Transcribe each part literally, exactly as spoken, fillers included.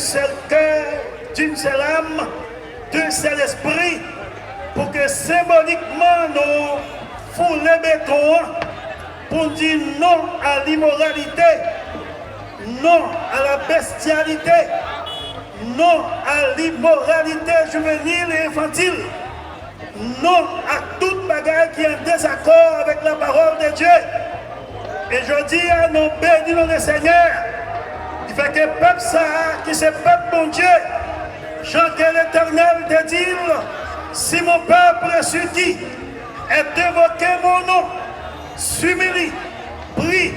seul cœur, d'une seule âme, d'un seul esprit, pou ke senbolikman nou foule beton an, pou n di non a limoralite, non a la bestyalite, non a limoralite juvénile et infantile, non a tout bagay ki an dezakò avèk la parole de Dieu. E jodi a, nou beni non le Senyè, ki fè ke pèp sa a, ki se pèp Bondye, jan ke Letènèl te di l, si mon peuple sur qui est invoqué mon nom s'humilie, prie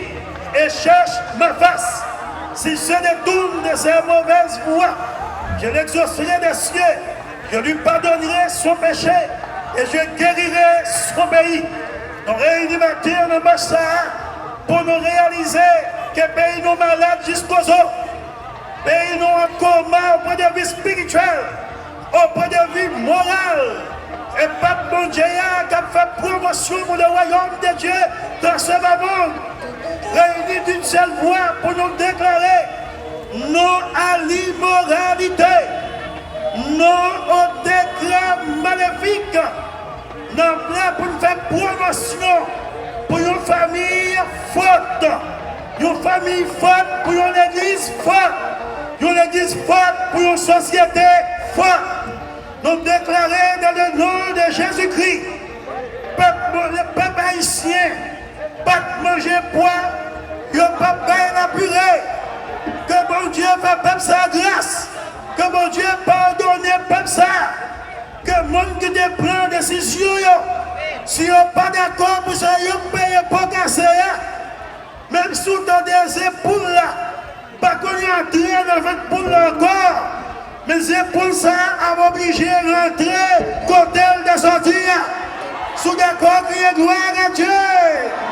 et cherche ma face, s'il se détourne de ses mauvaises voies, je l'exaucerai des cieux, je lui pardonnerai son péché et je guérirai son pays. Nou reyini maten an nan mach sa a pou nou reyalize ke peyi nou malad jiskozo. Peyi nou an koma o pwen de vi espirityèl, o pwen de vi moral. E pèp Bondye a k ap fè pwomosyon pou le wayòm de Dye dans ce bas monde, reyini d'une seule voix pou nou deklare non a limoralite, non o dekra malefik. N ap la pou n fè pwomosyon pou yon fanmi fòt, yon fanmi fòt pou yon legliz fòt, yon legliz fòt pou yon sosyete fòt. Nou deklare dans le nom de Jésus-Christ, pèp, pèp ayisyen pa t manje pwa, yo p ap bay lapire. Ke Bondye fè pèp sa a gras, ke Bondye padone pèp sa a. Ke moun ki te pran desizyon yo, si yo pa dakò pou sa, yo peye po kase a, menm si w tande zen poul la pa konn antre nan vant poul la ankò, men zen poul sa a ap oblije rantre kote l te sòti a. Si w dakò, kriye glwa a Dye.